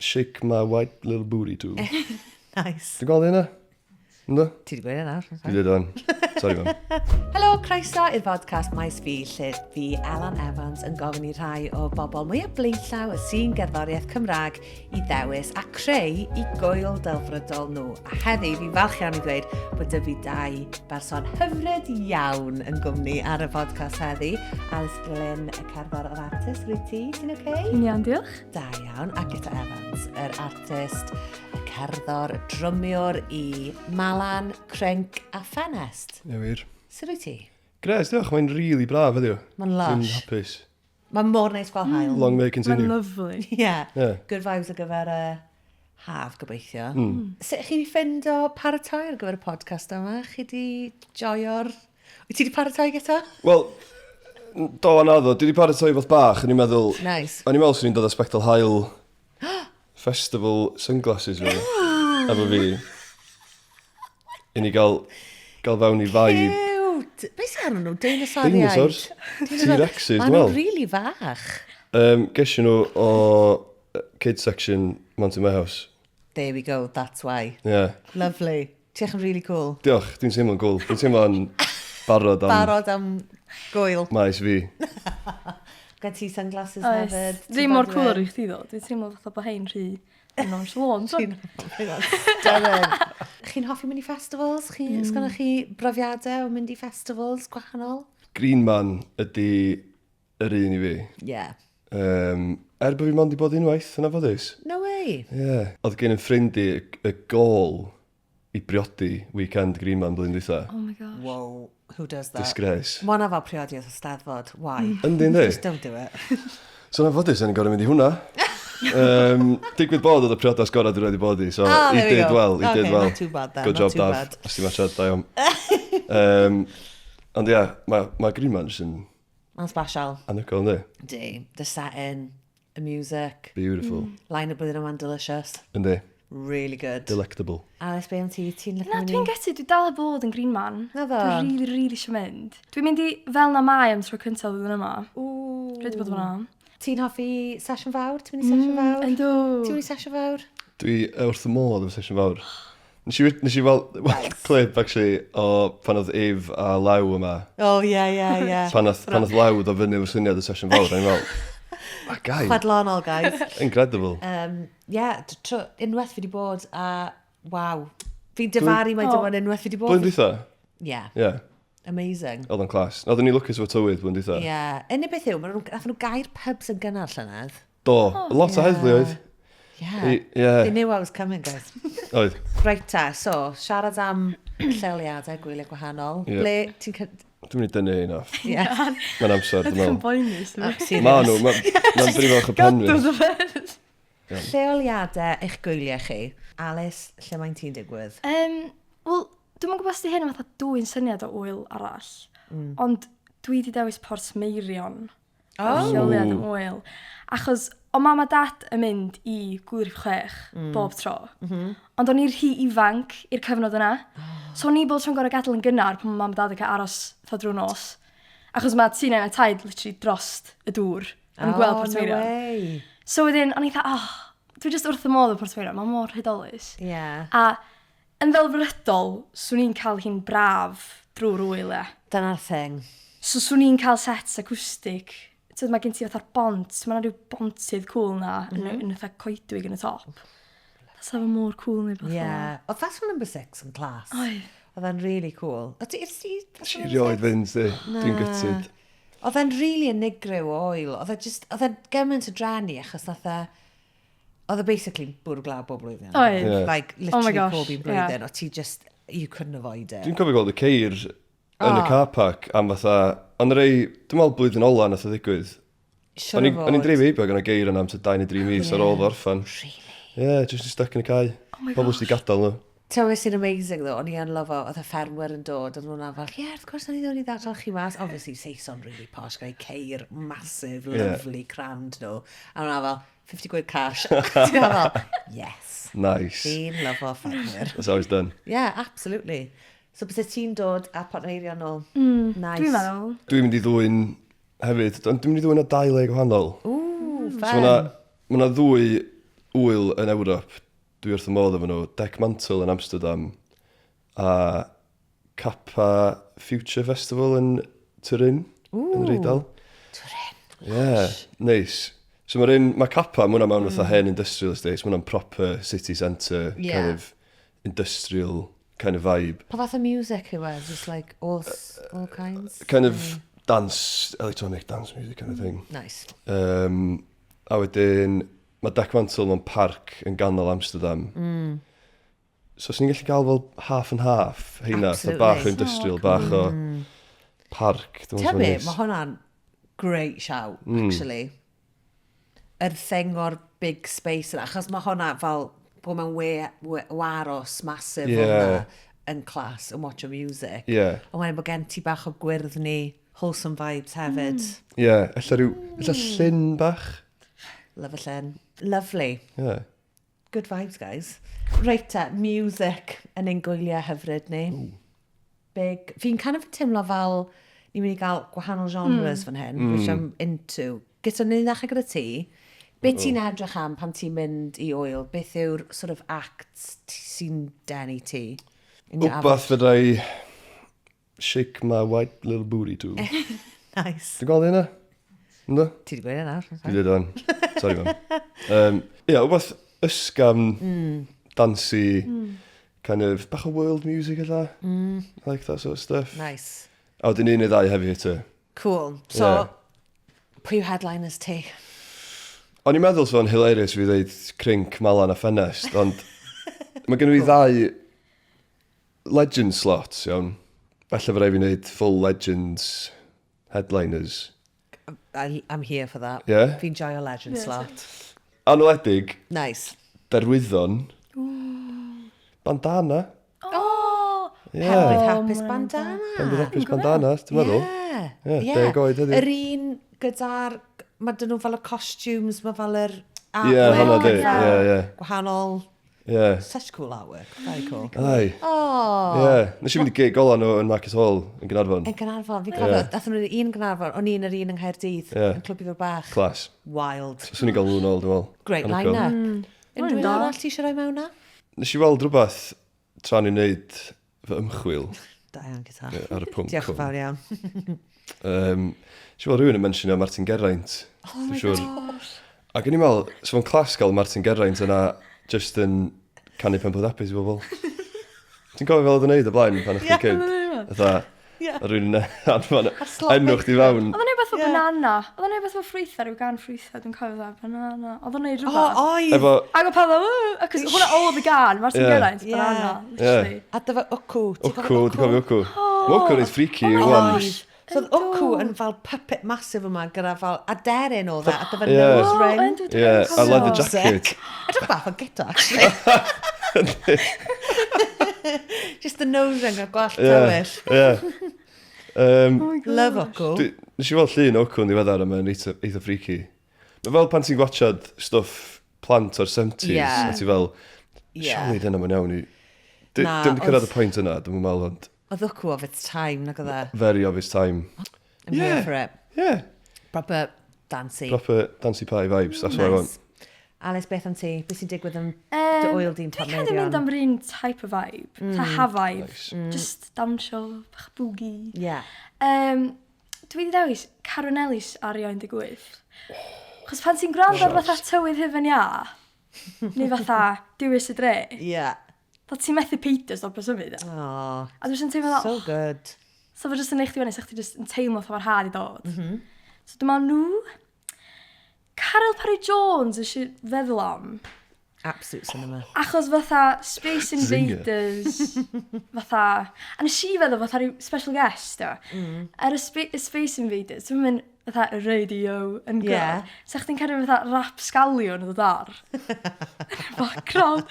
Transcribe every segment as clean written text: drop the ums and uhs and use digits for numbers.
Shake my white little booty to. Nice. Ti'n gweld hynna? Ynddo? Ti wedi gweud yna. Dwi wedi dweud Sorry, mam. Helo, croeso i'r podcast Maes Fi, lle fi, Elan Evans, yn gofyn i rhai o bobl mwyaf blaenllaw y sîn gerddoriaeth Cymraeg i ddewis a creu i gwyl delfrydol nhw. A heddi, fi'n falch iawn i ddweud bod dy fi dau berson hyfryd iawn yn gwmni ar y podcast heddi. Alice Glyn, y cerddor a'r artist, rwy ti? Ti'n oce? Okay? Ti'n iawn, diolch. Da iawn. A Guto Evans, yr artist, y cerddor, y drymiwr i Malan, Crinc a Ffenest. Ie, wir. Sut wyt ti? Gres, diolch. Mae'n really braf heddiw. Mae'n lush. Dwi'n hapus. Mae'n mor neis gweld haul. Long may it continue. Mae'n lovely. Yeah. Yeah. Good vibes ar gyfer y haf, gobeithio. Sut chi wedi ffindo paratoi ar gyfer y podcast yma? Chi wedi joio'r... Wyt ti wedi paratoi gyda? Wel, do a naddo. Dwi wedi paratoi fath bach. O'n i'n meddwl... Nice. O'n i'n meddwl swn i'n dod â sbectol haul festival sunglasses fi. Efo fi. I ni gael, gael fewn i vibe. Cute! Be sy'n arnyn nhw? Dinosauriaid? Dinosaurs. T-Rexes, Maen dwi'n nhw'n meddwl. really fach. Ges i nhw o kids section Mountain Warehouse. There we go, that's why. Yeah. Lovely. Ti'n yn really cool. Diolch, dwi'n teimlo'n cool. Dwi'n teimlo'n barod am Barod am gwyl. maes fi. Gen ti sunglasses Oes. hefyd. Ti'n Ddim mor barod cool i ar i chdi ddo. Dwi'n teimlo fatha bod hein rhy nonchalant. fynd? Stunning. Chi'n hoffi mynd i festivals? Chi, mm. Sgynnoch chi brofiadau o mynd i festivals gwahanol? Green Man ydy yr un i fi. Yeah. Er bod fi mond i bod unwaith yn anffodus. No way. Ie. Yeah. Oedd gen yn ffrind i y gol i briodi weekend Green Man blwyddyn dwytha. Oh my gosh. Whoa, who does that? Disgrace. Mae hwnna fel priodi wrth y Steddfod. Why? Yndi, yndi. Just don't do it. So yn anffodus, o'n i'n gorfod mynd i hwnna. Digwydd bod oedd y priodas gorau dwi wedi bod i, so Ah, he there we did go. well, he Okay, did well. not too bad then, Good not job, too Daf. bad. Os ti'n matchad, da iawn. Ond ie, mae ma Green Man jyst yn Mae'n special. anhygoel, yndi? Di. The setting, the music, Beautiful. line-up blwyddyn yma'n delicious. Yndi. Really good. Delectable. Alice, be am ti? Ti'n licio Na, mynd i- dwi'n getu, dwi dal heb bod yn Green Man. Na ddo? Dwi'n really, really eisiau mynd. Dwi'n mynd i fel na mae am tro cyntaf flwyddyn yma. Ww. Dwi wedi bod fyna. Ti'n hoffi sesiwn fawr? Ti'n mynd i sesiwn fawr? Yndw. Ti'n mynd i sesiwn fawr? Dwi wrth y modd efo sesiwn fawr. Nes i weld clip, actually, o pan oedd Eve a Law yma. Oh, yeah, yeah, yeah. Pan oedd Law ddod fyny efo syniad y sesiwn fawr, o'n i'n meddwl, that guy, Chwedlonol, guys. incredible. Yeah, unwaith fi wedi bod, a waw. Fi'n difaru mai dim ond unwaith fi wedi bod. Blwyddyn dwytha? Yeah, Ie, amazing. oedd o'n class. Oedden ni lwcus efo tywydd blwyddyn dwytha. Yeah. Unig beth yw, nathon nhw gau'r pubs yn gynnar llynedd. Do, lot o heddlu oedd. Yeah. Ie, They knew I was coming, guys. oedd. Reit ta, so, siarad am lleoliadau gwyliau gwahanol. Ie. Ble ti'n... Dwi'n mynd i dynnu un off. Ie. Mae'n amser, dwi'n Ydych yn meddwl. boenus. Oh, serious. Ma nhw, mae'n brifo o'ch y pen Gadw fi. dy beth. Lleoliadau eich gwyliau chi. Alice, lle mae'n ti'n digwydd? Wel, dwi'm yn gwybod os di hyn yn fatha dwy'n syniad o ŵyl arall. Ond dwi wedi dewis Portmeirion. Oh. Lleoliad am ŵyl. Achos o mam a dad yn mynd i Gŵyl Rhif 6 bob tro. Ond o'n i'n rhy ifanc i'r cyfnod yna. So o'n i bob tro'n gorfod gadael yn gynnar pan ma mam a dad yn cael aros fatha drwy nos. Achos mae tŷ nain a taid literally drost y dŵr. O'n i'n gweld Oh, no Portmeirion. way. So wedyn, o'n i fatha, oh, dwi just wrth y modd o Portmeirion, mae mor hudolus. Yeah. A yn ddelfrydol, swn i'n cael hi'n braf drwy'r ŵyl, ie. Dyna'r thing. So swn i'n cael sets acoustic. Tyd, mae gen ti fatha'r bont, mae yna rhyw bontydd cool na yn fatha coedwig yn y top. That's efo mor cool neu beth. Yeah. Oedd Festival Number 6 yn class. Oedd. Oedd e'n really cool. Oedd ti... Nes i rioed fynd, di. Dwi'n gutted. Oedd e'n really unigryw o ŵyl. Oedd e just... Oedd e'n gymaint o dreni achos nath e... Oedd e basically bwrw glaw bob blwyddyn. Oedd. Yeah. Like, Oh my literally gosh, pob un yeah. blwyddyn. O ti just... You couldn't avoid it. Dwi'n cofio gweld y ceir yn y car park am fatha... Ond rei, dwi'n meddwl blwyddyn ola nath o ddigwydd. Siŵr O'n o i'n fod. dreifio heibio gan y geir yna am tua 2 neu 3 mis ar ôl fo orffan. Really? Yeah, just yn stuck yn y cae. Oh my Pobl sydd wedi gosh. gadael nhw. Ti'n gwybod sy'n amazing though, o'n i yn lyfo, oedd y ffermwyr yn dod, oedd nhw'n fel, ie, yeah, wrth gwrs, o'n i ddod i ddadl chi mas. Obviously, Saeson really posh, gyda'i ceir massive, Ie. lovely, crammed nhw. A nhw'n fel, 50 quid cash. Ti'n fel, yes. Nice. Fi'n lyfo ffermwyr. That's how it's done. Yeah, absolutely. So bys ti'n dod a Portmeirion nôl? Nice. Dwi'n meddwl. Dwi'n mynd i ddwyn hefyd, ond dwi'n mynd i ddwyn o dau le gwahanol. Ooh, So fun. mae 'na ddwy ŵyl yn Ewrop dwi wrth fy modd efo nhw, Dekmantel yn Amsterdam a Kappa Future Festival yn Turin, yn yr Eidal. Turin. Yeah, neis. So mae'r un, mae Kappa, mae hwnna mewn fatha hen industrial estate, mae hwnna'n proper city centre, Yeah. kind of industrial kind of vibe. Pa fath o music yw e? Just like all, all kinds? Kind of dance, electronic dance music kind of thing. Nice. A wedyn, mae Dekmantel mewn parc yn ganol Amsterdam. So, swn i'n gallu gael fel half and half, heina, fatha bach o industrial, bach o parc. Dwi'n Tell meddwl me, neis. mae hwnna'n great shout, actually. Yr thing o'r big space yna, achos mae hwnna fel bod mewn we, we, waros massive hwnna yn class yn watch music. Ond wedyn bod gen ti bach o gwyrddni, wholesome vibes hefyd. Yeah, ella rhyw, ella llyn bach. Love a llyn. Lovely. Yeah. Good vibes, guys. Reit te, music yn ein gwyliau hyfryd ni. Big. Fi'n kind of teimlo fel ni'n mynd i gael gwahanol genres fan hyn, which I'm into. Gyda ni'n ddechrau gyda ti, beth ti'n edrych am pan ti'n mynd i ŵyl? Beth yw'r sort of acts sy'n denu ti? In your Wbath fedra i shake my white little booty to. Nice. Ti'n gweld hynna? Ynddo? Ti wedi gweud yna. Dwi wedi dweud. Sorry, mam. Ie, wbath ysgafn, dancey, kind of, bach o world music ella. Like that sort of stuff. Nice. A wedyn un neu ddau heavy hitter. Cool. So, pwy yw headliners ti? O'n i'n meddwl so'n hilarious fi ddeud Crinc, Malan a Ffenest, ond mae gen i fi ddau legend slots, iawn. Falle fe rai fi wneud full legends headliners. I'm here for that. Yeah? Fi'n joio legend slot. Anweledig, Nice. Derwyddon, Bandana. Oh! Yeah. Penblwydd hapus Bandana. Penblwydd hapus Bandana, ti'n meddwl? Yeah. Ie, 10 oed heddiw. Yr un gyda'r... Mae dyn nhw fel y costumes, mae fel yr Ie, artwork hwnna di. gyda Ie, ie. Gwahanol. Ie. Such cool artwork. Very cool. Ai. Oh. Ie. Nes i fynd i gig ola nhw yn Market Hall yn Gaernarfon. Yn Gaernarfon, fi'n cofio, yeah. Nhw un Gaernarfon, o'n i'n yr un yng Nghaerdydd, yn Clwb Ifor Bach. Class. Wild. So, swn i'n gael nhw nôl, dwi'n meddwl. Great Anhygoel. line-up. Unrhyw un arall ti eisiau rhoi mewn na? Nes i weld rhywbeth tra ni'n neud fy ymchwil Da iawn, gyda. Ar y pwnc Diolch yn hwn. fawr iawn. Nes i weld rhywun yn mentionio Martin Geraint. Oh my gosh. Ac o'n i'n meddwl, so fo'n class gael Martin Geraint yna just yn canu Penblwydd Hapus i bobl. Ti'n cofio fel oedd yn neud o blaen pan o'ch chi'n kid? Fatha, a rhywun yn anfon slot enw chdi fewn. Oedd o'n neud beth o banana. Oedd o'n neud beth o ffrwythau, rhyw gan ffrwythau, dwi'n cofio dda, banana. Oedd o'n neud O, rhywbeth. oedd! Efo, Ac oedd pawb fel, "Ww," acos hwnna oedd y gan, Martin Geraint, banana, literally. A dyfa Wcw. Ti'n Wcw, dwi'n cofio Wcw. Mae Wcw reit freaky Oh my wan. gosh. So oedd Wcw yn fel puppet massive yma gyda fel aderyn oedd e, a dyfa Ie. nose Oh, ring. yndw, dwi'n Ie, a cofio. leather jacket. Sick. Edrych bach o Guto, actually. Just the nose ring a gwallt tywyll. Ie. Oh my gosh. Love Wcw. Nes i weld llun o Wcw yn ddiweddar a mae'n eitha freaky. Mae fel pan ti'n gwachad stwff plant o'r 70s, a ti fel, surely dyna mae'n iawn i... Na, Dim di cyrraedd y pwynt yna, dwi'n meddwl, ond Oedd Wcw of its time, nag oedd e? very of its time. I'm here for it. Yeah, Proper dancey. proper dancey party vibes, that's what I want. Nice. Alice, beth am ti? Beth sy'n digwydd yn dy ŵyl di'n Dwi'n kind of mynd am yr un type of vibe. Mm. Ha vibe. Nice. Just dawnsio, bach boogie. Yeah. Dwi wedi dewis Carwyn Ellis ar Iau 18. Chos pan ti'n gwrando ar fatha Tywydd Hufen Iâ, neu fatha Dewis y Dre, fatha ti'n methu peidio stopio symud. Oh, A dwi'n teimlo so fel, oh, good. so fe jyst yn neud chdi fyny, so chdi jyst yn teimlo fatha mae'r ha di dod. So dyma nhw. Caryl Parry Jones eisiau feddwl am. Absolute cinema. Achos fatha Space Zinger. Invaders, fatha... A nes i feddwl fatha rhyw special guest, o. Ar y, y Space Invaders, dwi'n mynd fatha y radio yn gwrdd. So chdi'n cael fatha Rapsgaliwn yn dod ar. Background.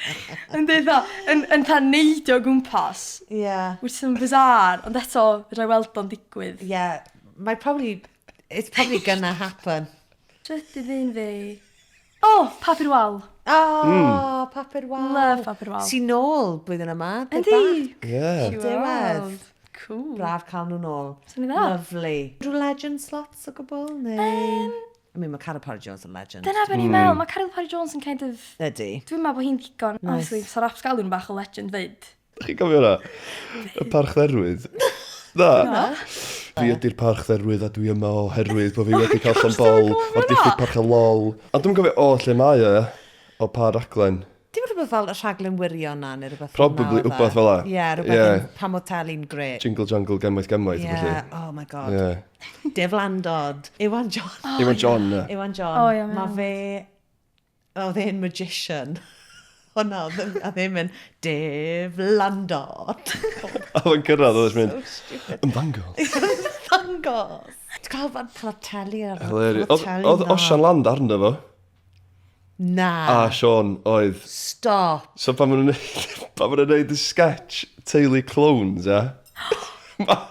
Yn dweud fatha, yn fatha neidio o gwmpas. Which is bizarre, ond eto, fedra i weld o'n digwydd. Yeah. Mae probably, it's probably gonna happen. Trydydd un fi. Oh, Papur Wal. Oh, Papur Wal. Love Papur Wal. Sy'n nôl blwyddyn yma. They're Yndi. back. Yeah. Diwedd. Cool. Braf cael nhw nôl. Swn i dda. Lovely. Rhyw legend slots o gwbl, neu? I mean, mae Caryl Parry Jones yn legend. Dyna beth ni'n meddwl, mae Caryl Parry Jones yn kind of... Ydy. Dwi'n meddwl bod hi'n ddigon. Nice. Honestly, sa'r Rapsgaliwn bach o legend fyd. Chi'n cofio hwnna? Y parchdderwydd? Na. Na. Fi ydy'r parchdderwydd a dwi yma oherwydd bod fi wedi cael llond bol o'r diffyg parch a lol. A dwi'n cofio o lle mae o, o pa raglen. Dim rhywbeth fel y rhaglen wirion na, neu rhywbeth Probably wbath fel 'a. Ie, rhywbeth yeah. pan oedd teli'n gret. Jingle jangle gemwaith gemwaith. Ie, yeah. oh my god. Yeah. Diflandod. Iwan John. Oh, Iwan John, ie. Iwan John. Oh, yeah, mae fe... Oedd e'n magician. O na, a ddim yn diflandod. A fo'n cyrraedd, oedd e'n mynd, So stupid. ymddangos. Ymddangos. Ti'n cael fan cael y teli ar... Hilarious. cael y teli Oedd na. Osian Land arno fo. Na. A Sean oedd. Stop. So pan maen nhw'n pan maen nhw'n neud y sketch Teulu Clones, ia?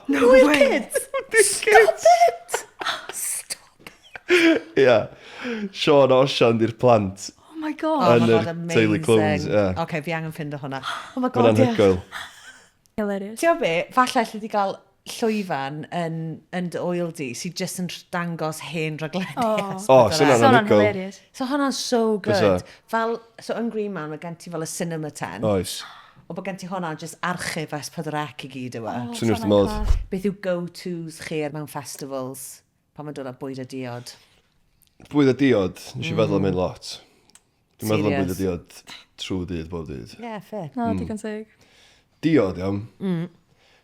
No way. Stop it! Stop it. Ia. Sean a Osian di'r plant. Oh my god. Oh my Yn yr god, amazing. Teulu Clones, ie. Oce, fi angen ffindo hwnna. Oh my Mae'n god, ie. anhygoel. Hilarious. Ti'n gwybod be, falle alli di gael llwyfan yn, yn dy oel di sydd jyst yn dangos hen raglenni. Oh. O, sy'n So hwnna'n anhygoel. hilarious. So hwnna'n so good. Bysa. Fel, so yn Green Man, mae gen ti fel y cinema tent. Oes. O bod gen ti hwnna just archif S4C i gyd yw e. Oh, Swn i wrth fy modd. class. Beth yw go-tos chi mewn festivals pan mae'n dod â bwyd a diod? Bwyd a diod, nes i feddwl am hyn lot. Dwi'n meddwl am bwyd a Serious? diod trwy dydd, bob dydd. Yeah, fair. Na, digon teg. Diod, iawn.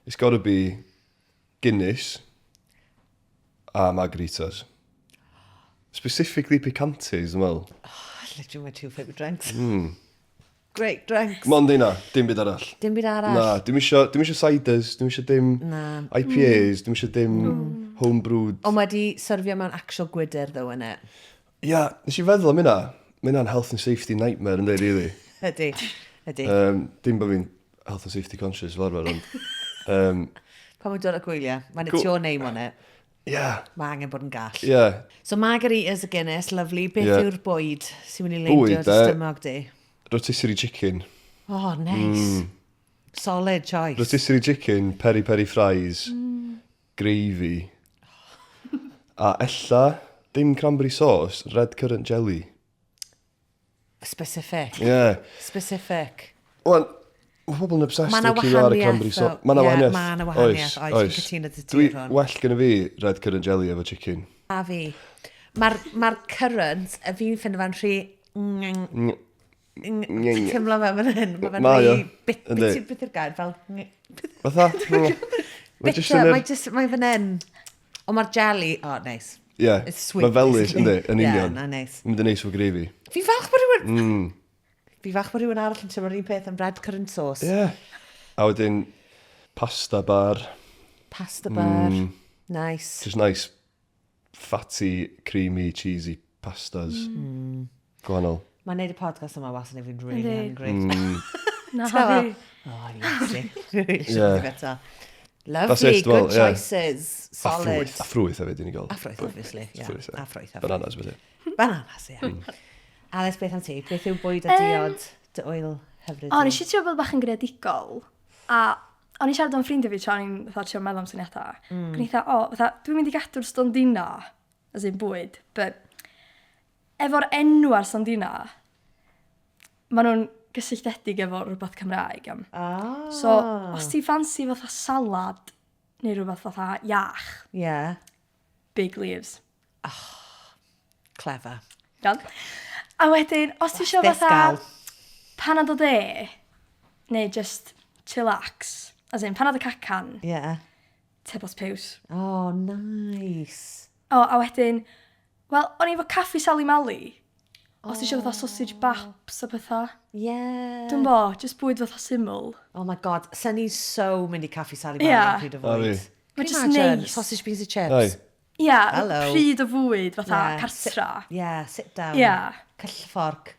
It's gotta be Guinness a margaritas. Specifically picantes, dwi'n meddwl. Literally my two favourite drinks. Great drinks. Mond hynna, dim byd arall. Dim byd arall. Na, dim isio, dim isio ciders, dim isio dim Na. IPAs, dim isio dim homebrewed. Ond wedi syrfio mewn actual gwydr, though, innit? Ia, nes i feddwl am hynna. Mae hynna'n health and safety nightmare, ynddi, really. Ydy. Ydy. Dim bod fi'n health and safety conscious fel arfer, ond... Pan mae'n dod at gwyliau, mae'n it's Cool. your name on it. Ia, Mae angen bod yn gall. ia. So margaritas a Guinness, lovely. Beth Ie. yw'r bwyd sy'n mynd i leindio Bwyd, dy eh? stumog di? Rotisserie chicken. Oh, nice. Solid choice. Rotisserie chicken, peri peri fries, gravy. A ella, dim cranberry sauce, red currant jelly. Specific. Ie. Yeah. Specific. Wan, mae pobl yn obsessed Ma' 'na efo QR a wahaniaeth, cranberry sauce. though. Mae 'na Ie, wahaniaeth. ma' 'na wahaniaeth, oes, dwi'n cytuno 'da ti Dwi, ar hwn. well gyda fi red currant jelly efo chicken. A fi. Mae'r ma currant, y fi'n ffindo fe'n rhy... Ti'n teimlo fe fan hyn? Mae fe'n Mae o. rhy... Bit, Yndi. bit, bit yw'r gair, fel... Fatha? Mae jyst Bitter, yn yr... mae jyst, mae fan hyn. Ond mae'r jelly, oh, nice. Ie. It's sweet. Mae felys, basically. yndi, yn Yeah, union. na, nice. Mynd yn neis efo gravy. Fi'n falch bod rhywun... Fi'n falch bod rhywun arall yn teimlo'r un peth am red currant sauce. Ie. A wedyn, pasta bar. Pasta bar. Nice. Just nice, fatty, creamy, cheesy pastas. Gwahanol. Mae'n neud y podcast yma was yn fi'n really Yndi. hungry. Na, T'mo? fi. Oh, Iesu. Really Yeah. should be That's Lovely, it, well, good yeah. choices. A Solid. ffrwyth, a ffrwyth hefyd, i ni gael. A ffrwyth, obviously. Yeah. Ffrwyth, ie. A ffrwyth, a ffrwyth. Bananas, beth. Bananas, ie. Alice, beth am ti? Beth yw bwyd a diod dy oel hyfryd? O, nes i trio bod bach yn greadigol. A o'n i siarad am ffrindiau fi tra o'n i'n fatha trio meddwl am syniadau. Mm. Gwni eitha, o, fatha, dwi'n mynd i gadw'r stondina, as in bwyd, but efo'r enw ar stondina, maen nhw'n gysylltiedig efo rhywbeth Cymraeg. Am. Ah. So, os ti ffansi fatha salad, neu rhywbeth fatha iach, Yeah. big leaves. Clever. Iawn. A wedyn, os ti eisiau This fatha gal. panad o de, neu just chillax, as in panad o cacan, Yeah. tebos piws. Oh, nice. O, a wedyn, wel, o'n i efo caffi Sally Mally. Os ti eisiau fatha sausage baps a pethau. Yeah. Dwi'n bo, just bwyd fatha syml. Oh my god, sen ni so mynd i Caffi Sally Mally Yeah. pryd o A fwyd. fi. Mae Can you just imagine? neis. Sausage, beans and chips. Ai. Ia, Hello. pryd o fwyd fatha Yeah, cartra. Yeah, sit down. Yeah. Cyll fforc.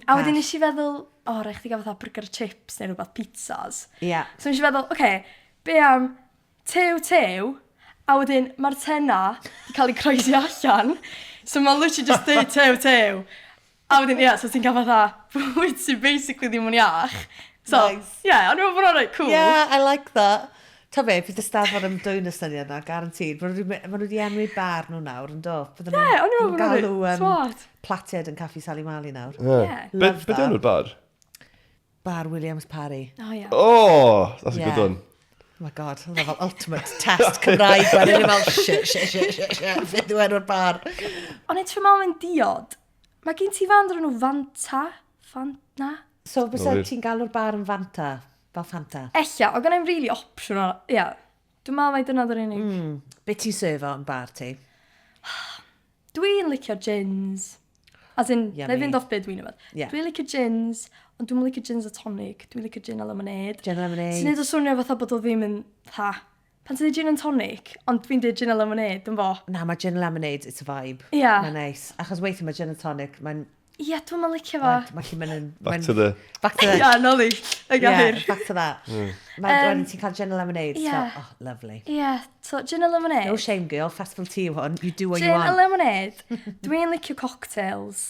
A wedyn nes i feddwl, o, oh, rhaid chdi gael fatha burger chips neu rhywbeth pizzas. Yeah. So nes i feddwl, oce, okay, be am tew tew, a wedyn mae'r tena di cael ei croesi allan, so mae'n literally just deud tew tew. A wedyn, ie, yeah, so ti'n cael fatha bwyd sy'n basically ddim yn iach. So, Nice. ie, yeah, o'n i'n meddwl bod hwnna'n reit cool. Yeah, I like that. Ta be, bydd y steddfod yn dwyn y syniad na, guaranteed. Maen nhw wedi, ma nhw wedi enwi bar nhw nawr, yn do? Bydden Ie, o'n i'n meddwl bod nhw'n galw smart. platiad yn Caffi Sally Mali nawr. Ie. Ie. Be, Love be that. di enw'r bar? Bar Williams Parry. Oh, yeah. Oh, that's a good Yeah. one. Oh my god, oedd o fel ultimate test Cymraeg. Wedyn ni'n fel, shit, shit, shit, shit, shit, beth yw enw'r bar? Ond i trio meddwl mewn diod, mae gen ti fan o'r enw Fanta? Fan, na? So, bysa wir. ti'n galw'r bar yn Fanta? Fel Fanta? Ella, o gennau'n really opsiwn o, ie. Dwi'n meddwl mai dyna dd'r unig. Be ti'n serfo yn bar ti? Dwi'n licio gins. As in, Yummy. na i fynd off be dwi'n yfed. Ie. Dwi'n licio gins, ond dwi'n licio gins a tonic. Dwi'n licio gin a lemonade. Gin a lemonade. Sy'n neud o swnio fatha bod o ddim yn, tha, pan ti'n dweud gin and tonic, ond dwi'n dweud gin a lemonade, dwi'n fo. Na, mae gin and lemonade, it's a vibe. Ie. Mae'n nice. Achos weithio mae gin and tonic, mae'n... Ie, dwi'n meddwl licio fo. Mae'n gallu mynd yn... Back mae'n- to the... Back to the... Ie, noli, y Yeah, gair. back to that. Mae'n mm. ti'n cael gin and lemonade, Ie. so, oh, lovely. Ie, so gin a lemonade. No shame, girl. Festival tea yw hwn. You do what you Gin a want. lemonade. Dwi'n licio cocktails.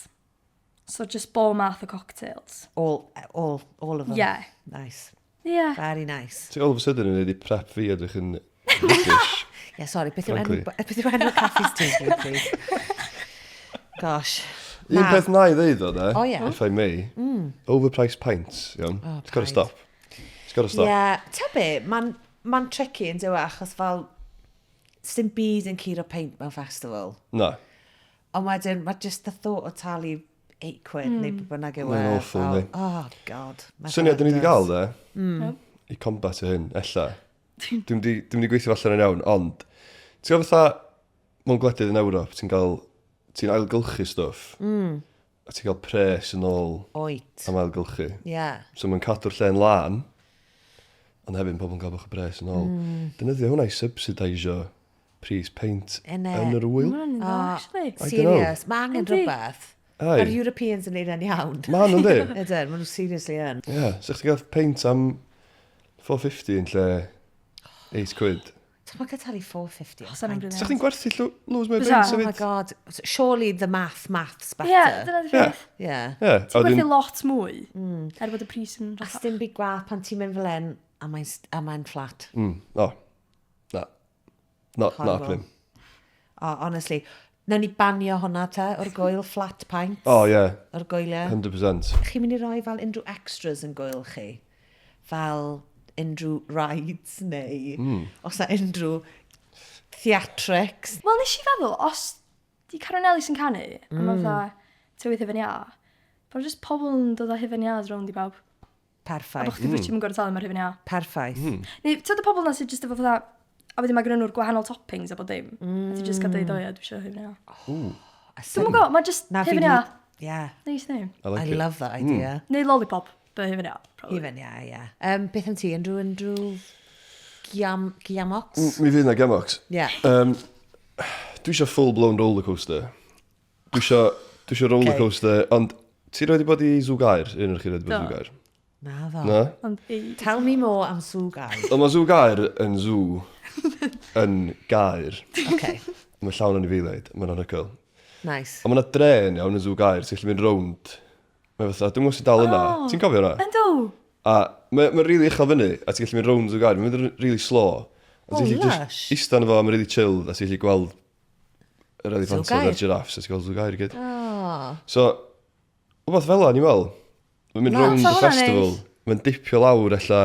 So just bob math o cocktails. All of them. Yeah. Nice. Ie. Very nice. Ti all of a sudden yn neud i prep fi edrych yn rubbish. Yeah, sorry, beth yw enw, Frankly. beth yw enw caffis ti, please? Gosh. Un Na. peth na i ddeud o, de, O, ie. if I may, overpriced pints, iawn. Oh, It's gotta paid. stop. It's gotta stop. Yeah, ta be, mae'n ma tricky yn dyw e, achos fel, sdim byd yn curo peint mewn festival. Na. Ond wedyn, mae just the thought o talu 8 quid mm. neu beth bynnag yw e. Mae'n awful, fel, yndi. Oh, god. mae'n Syniad dyn ni wedi gael, horrendous. de, i combat y hyn, ella. Dwi'n di, dwi di gweithio allan yn iawn, ond, ti'n gwybod fatha, mewn gwledydd yn Ewrop, ti'n cael, ti'n ailgylchu stwff, a ti'n cael pres yn ôl Oet. am ailgylchu. Yeah. So mae'n cadw'r lle'n lân, ond hefyd pobl yn cael bach o bres yn ôl. Defnyddio hwnna i subsidisio pris peint Innit? yn yr wyl. Mae'n dda, Oh, actually. I dunno. Serious. Mae angen Yndi. rhywbeth. Ai. Mae'r Europeans yn neud e'n iawn. Ma' nhw'n di. Ydyn, maen nhw seriously yn. Ie, yeah, so chdi gael peint am 4.50 yn lle 8 quid. So mae'n cael talu 4.50. Os yna'n Sa chdi'n gwerthu loads mwy o Bysa. peints Oh my hefyd? god. Surely the math's better. Ie, dyna di Ie. peth. Yeah. Ie, a Ti'n wedyn gwerthu lot mwy, er bod y pris yn A sdim byd gwaeth pan ti'n mynd fel hyn a mae'n a mae'n flat. O. Na. Not, not Horrible. happening. Oh, honestly. Nawn ni banio hwnna te, o'r gwyl flat pints. Oh, yeah. O'r gwyliau. 100%. Chi'n mynd i roi fel unrhyw extras yn gwyl chi? Fel unrhyw rides neu os na unrhyw theatrics. Wel, nes i feddwl, os di Karen Ellis yn canu, a mae fatha tywydd hufen iâ, bod just pobl yn dod â hufen iâs rownd i bawb. A Perffaith. bod chdi literally yn gorfod talu am yr hufen iâ. Perffaith. Neu, ti'n y pobl na sydd just efo fatha, a wedyn mae gen nhw'r gwahanol toppings a bod dim. A ti just cael deud, o ie, dwi eisiau hufen iâ. A Dwi'm syn- yn gwybod, mae just Na, hufen fi'n- iâ. Yeah. Nice name. I like I it. love that idea. Neu lollipop, but hufen iâ, probably. Even, yeah, yeah. Beth am ti? Unrhyw, unrhyw giam, giamox? Mi fydd na gemox. Yeah. Dwi eisiau full-blown roller coaster. Dwi eisiau, dwi eisiau roller coaster, ond ti roed i bod i Zoo Gaer? Un o'r chi roed i bod i Do. Zoo Gaer? Na ddo. Na? Ond ei. Tell me more am Sŵ Gaer. Ond mae Zoo Gaer yn zoo yn gaer. Okay, Mae llawn anifeiliaid, mae'n anhygoel. nice. Ond mae yna dren iawn yn Zoo Gaer, ti'n gallu mynd rownd. Mae fatha, dwi'n gwybod sy'n dal yna. Oh. Ti'n cofio hwnna? Yndw! A mae'n ma really uchel fyny, a ti'n gallu mynd rownd Zoo Gaer, mae'n mynd really slow. A Oh, ti'n gallu lush. just ista yna fo, mae'n really chilled, a ti'n gallu gweld yr eliffantod Gaer. a'r giraffes, a ti'n gweld Zoo Gaer i gyd. Oh. So, wbeth fel 'na, ni'n meddwl. Mae'n mynd Na, rownd sa y hwnna'n festival. neis. Mae'n dipio lawr ella,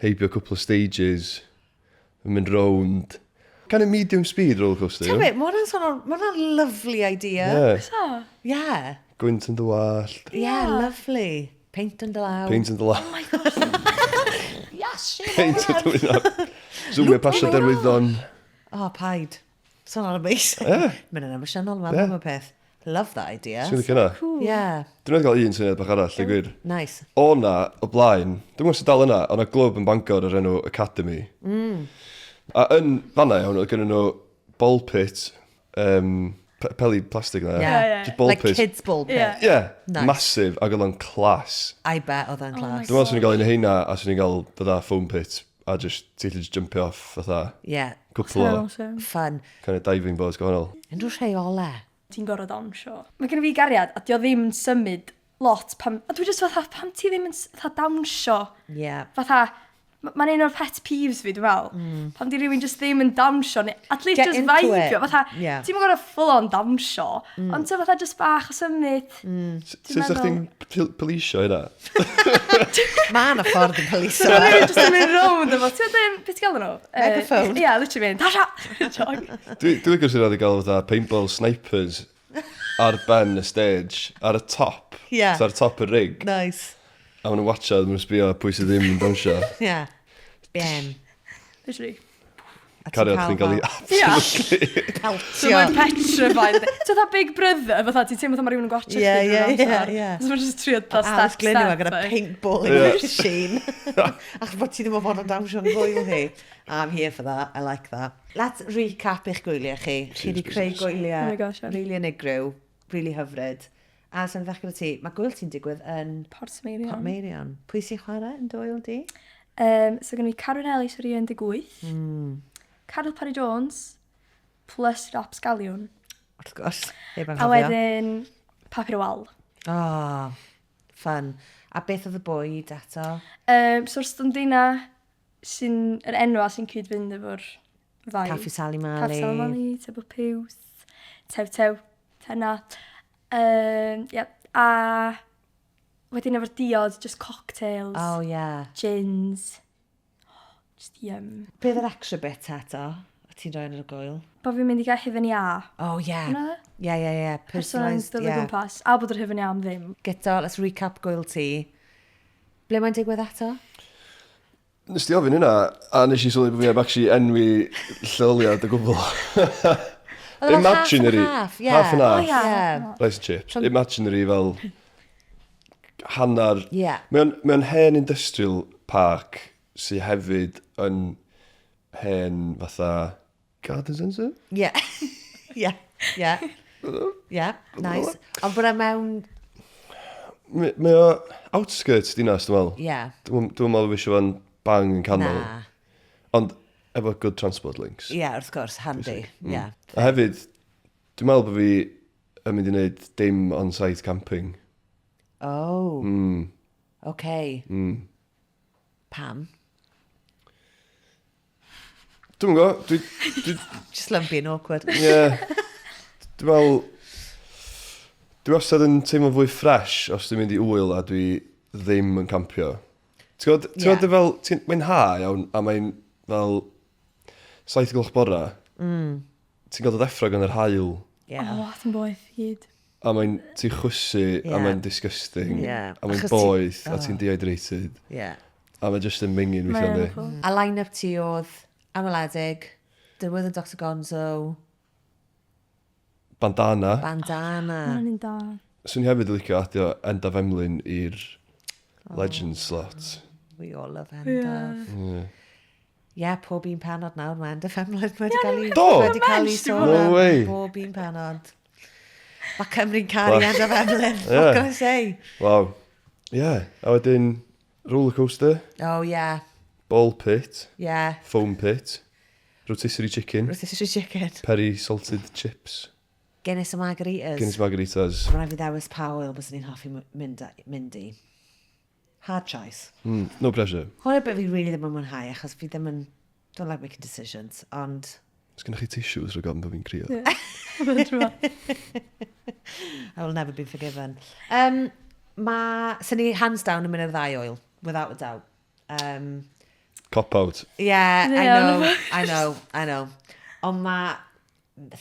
heibio cwpl o stages. Mae'n mynd rownd. Kind of medium speed roller coaster. Tell iawn? me, mae hwnna'n sôn o'n, mae hwnna'n lovely idea. Yeah. So, Yeah. Gwynt yn dy wallt. Yeah, lovely. Paint yn dy law. Paint yn dy law. oh my gosh. Yes, shit. Paint yn dy wynaf. Zoomio pasio derwyddon. Oh, paid. Sôn o'n amazing. Yeah. Mae'n yn emosiynol, mae'n Yeah. yeah. peth. Love that idea. Swn i'n licio hynna. Cool. Yeah, Dwi'n meddwl cael un syniad bach arall, i gwir. nice. O na, o blaen, dwi'n gwybod sy'n dal yna, o na glwb yn Bangor o'r enw Academy. A yn fanna iawn, oedd gennyn nhw ball pit, peli plastig na. Yeah. Yeah, Just ball Like pit. kids ball pit. Yeah. Yeah, Nice. massive, ac oedd o'n class. I bet oedd o'n Oh my class. Dwi'n meddwl swn i'n gael un o heina, a swn i'n gael fatha foam pit, a just, ti'n gallu just jumpio off, fatha, Yeah, cwpl o Awesome. fun. kind of diving boards gwahanol. Unrhyw rheolau. Ti'n gorfod dawnsio. Mae gen i fi gariad, a di o ddim yn symud lot pam... A dwi just fatha, pam ti ddim yn fatha dawnsio? Yeah. Fatha, Mae'n un o'r pet peeves fi, dwi'n meddwl. Pan di rhywun just ddim yn dawnsio, neu at least Get just into vibio. it. Fatha, ti'n mynd gorau full on dawnsio, ond ti'n fatha just bach o symud. Sut ydych chdi'n polisio hynna? Mae yna ffordd yn polisio. So rhywun just yn mynd rownd efo, ti'n gwybod beth ti'n gael nhw? Megaphone. Ie, literally mynd, tasha! Jog. Dwi'n licio'r syniad i gael fatha paintball snipers ar ben y stage, ar y top. So ar top y rig. Nice. A maen nhw'n watcha, maen nhw'n sbio pwy sydd ddim yn dawnsio. Yeah. Bien. Literally. A ti'n Cariad chdi'n cael ei Ie. absolutely... So peltio. mae'n petrified. Ti'n fatha Big Brother, fatha ti'n teimlo fatha mae rhywun yn gwatcha Ie, chdi ie, drwy'r ie, amser. ie. So mae'n just trio fatha Alice step, Glynn yma step. gyda like. paintballing machine. Achos bod ti ddim yn fod yn dawnsio'n gwyl hi. I'm here for that, I like that. Let's recap eich gwyliau chi. Chi wedi Serious creu business. gwyliau Oh my gosh, yeah. really unigryw, really hyfryd. A sy'n ddechrau gyda ti, mae gwyl ti'n digwydd yn Portmeirion. Portmeirion. Pwy sy'n chwarae yn dwyl di? So gen i Carwyn Ellis o'r 18. Caryl Parry Jones, plus Rapsgaliwn. Wrth gwrs, heb A anghofio. wedyn Papur y Wal. Oh, fun. A beth oedd y bwyd eto? So'r stondina sy'n, yr enwa sy'n cyd-fynd efo'r vibe. Caffi Sally Mali. Caffi Sally Mali, Tebl Piws, Tew Tew, Tena. Yeah. A wedyn efo'r diod, just cocktails, Oh, yeah. gins. Oh, just yum. Beth yr extra bit eto? O ti'n rhoi yn yr gwyl? Bo fi'n mynd i gael hufen iâ. Oh, yeah. Hwnna? Yeah. Person yn Personalised, dod o yeah. gwmpas. A bod yr hufen iâ am ddim. Gyda, let's recap gwyl ti. Ble mae'n digwydd eto? Nes ti ofyn hynna, a nes i sylwi bod fi heb actually enwi lleoliad o gwbl. Oedd o fel half and Imaginary. half, yeah. Half and half. Oh, yeah. Yeah. Rice and chips. Imaginary fel hanner... Yeah. Mae o'n hen industrial park sydd hefyd yn hen fatha garden centre? Yeah. Yeah. Yeah. Yeah, nice. Ond bod e mewn... Mae o outskirts dinas, dwi'n meddwl. Yeah. Dwi'n meddwl fi eisiau fo'n bang yn canol. Na. Ond efo good transport links. Yeah, wrth gwrs, handy. Yeah. A hefyd, dwi'n meddwl bod fi yn mynd i wneud dim on-site camping. Oh. Okay. Pam? Dwi'n gwybod, dwi, Just love being awkward. ie. Dwi'n meddwl, dwi wastad yn teimlo fwy fresh os dwi'n mynd i wyl a dwi ddim yn campio. Ti'n gwybod, ti'n gwybod fel, mae'n ha iawn, a mae'n fel 7 gloch bora. Ti'n cael dy ddeffro gan yr haul, Yeah. Oh, ti'n boeth i gyd. a mae'n, ti'n chwysu, a mae'n disgusting, a mae'n Achos ti- boeth, a ti'n dehydrated, a mae'n just yn mingin weithio Mae'n yndi. awful. A line-up ti oedd Anweledig, Derwyddon Dr Gonzo, Bandana. Bandana. Mae'n un da. Swn i hefyd yn licio adio Endaf Emlyn i'r Legends slot. We all love Endaf. Yeah. Yeah, pob un penod nawr, mae Endaf Emlyn wedi cael ei... Do? Wedi cael ei sôn No am way. Bob un penod. Mae Cymru'n caru Class. Endaf Emlyn. What can I say? Wow. Yeah. A wedyn roller coaster, Oh, yeah. ball pit, foam pit, rotisserie chicken, Rotisserie chicken. peri salted chips, Guinness and margaritas. Guinness margaritas. Mae rhaid fi ddewis pa wyl bys ni'n hoffi mynd i. Hard choice. No pressure. Hwn yw beth fi really ddim yn mwynhau, achos fi ddim yn... Don't like making decisions, ond... Os gennych chi tissues rhag ofn bod fi'n crio? I will never be forgiven. Ma... Sy'n ni hands down yn mynd i'r ddau wyl, without a doubt. Cop out. Yeah, I know, I know, I know. Ond mae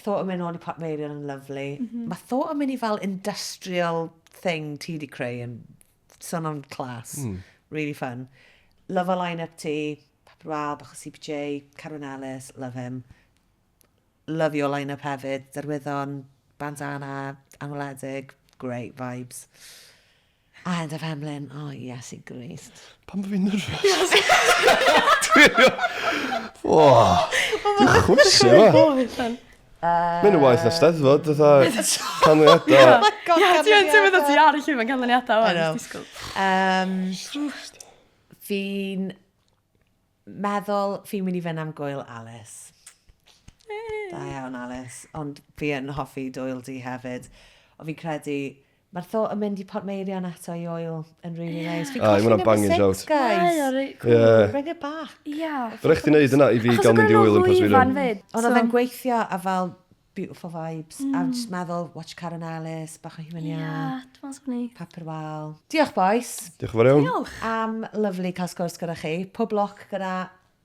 thought o mynd nôl i Portmeirion yn lovely. Mae thought o mynd i fel industrial thing ti di creu yn sôn on class. Really fun. Love a line-up ti, Papur Wal, bach o CPJ, Carwyn Ellis, love him. Love your line-up hefyd, Derwyddon, Bandana, Anweledig, great vibes. A Endaf Emlyn, oh yes, i Grist. Pam bod fi'n nervous? O, dwi'n chwysu yma. Mae'n waith na steddfod, fatha canlyniadau. Oh my God, Ie, ti'n teimlo canlyniadau. ti ar y llwyfan canlyniadau I wan, know. jyst disgwyl. Fi'n meddwl fi'n mynd i fynd am gwyl Alice. Da iawn, Alice. Ond fi yn hoffi dwyl di hefyd. Ond fi'n credu Mae'r thought yn mynd i Portmeirion eto i oil yn really nice. Fi'n Aye, colli ma' hwnna'n number banging 6, shout. guys. Mae o reit cool. Ie. Bring it back. Ia. Fe rhaid chdi wneud yna i fi gael mynd i wyl yn Portmeirion. Portmeirion. fyd. Ond oedd e'n gweithio a fel beautiful vibes. A just meddwl, watch Karen Ellis, bach o human Ia, yeah. dwi'n meddwl swn i. Papur wal. Diolch, boys. Diolch yn fawr iawn. Diolch. Am lyflu cael sgwrs gyda chi. Pob lwc gyda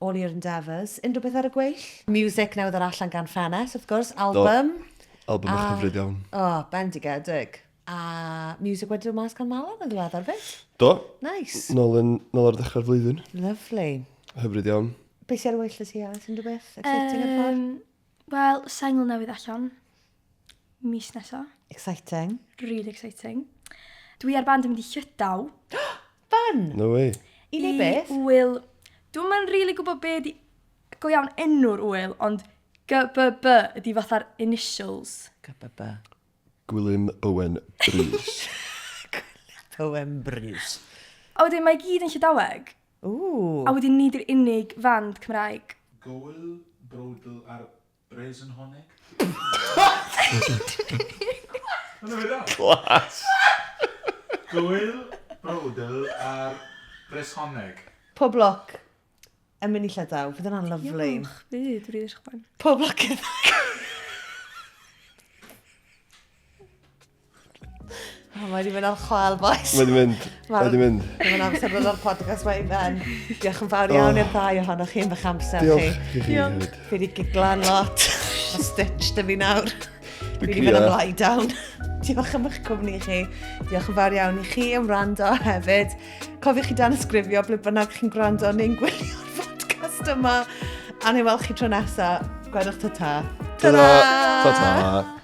all your endeavours. Unrhyw beth ar y gweill? Music newydd ar allan gan Ffenes, wrth gwrs. Album. Album eich hyfryd iawn. O, oh, bendigedig. A music wedi dod mas gan Malan yn ddiweddar fyd. Do. Nice. Nôl, yn, nôl ar ddechrau'r flwyddyn. Lovely. Hyfryd iawn. Be sy'n ar y wyll y ti, Alice? Unrhyw beth? Exciting ar y ffordd? Wel, sengl newydd allan. Mis nesa. Exciting. Really exciting. Dwi ar band yn mynd i Llydaw. Fun! No way. I neud beth? Wyl. Dwi'm yn really gwybod be di go iawn enw'r wyl, ond GBB ydi fatha'r initials. GBB. Gwilym Bowen Bruce. Bowen Bruce. A wedyn mae i gyd yn Llydaweg. Ooh. A wedyn ni di'r unig fand Cymraeg. Gwyl, brodl ar Bresenhonig. Class! Gwyl, brodl ar Breshonig. Pob lwc yn mynd i Llydaw. Fydd hwnna'n lyfli. Diolch, fi, dwi'n rili edrych ymlaen. Pob lwc i'r ddau. O, mae wedi mynd ar chwal, boys. Mae di mynd. Mae di mynd. Mae'n amser dod o'r podcast mae i ben. Diolch yn fawr iawn i'r ddau ohonoch chi am eich amser chi. Diolch i chi hefyd. Fi wedi giglan lot. Mae stitch dy fi nawr. Fi wedi crio. mynd am lie down. Diolch am eich cwmni chi. Diolch yn fawr iawn i chi am wrando hefyd. Cofiwch chi danysgrifio ble bynnag chi'n gwrando neu'n gwylio'r podcast yma. A ni weld chi tro nesa. Gwedwch ta-ta. Ta-ta! Ta-ta!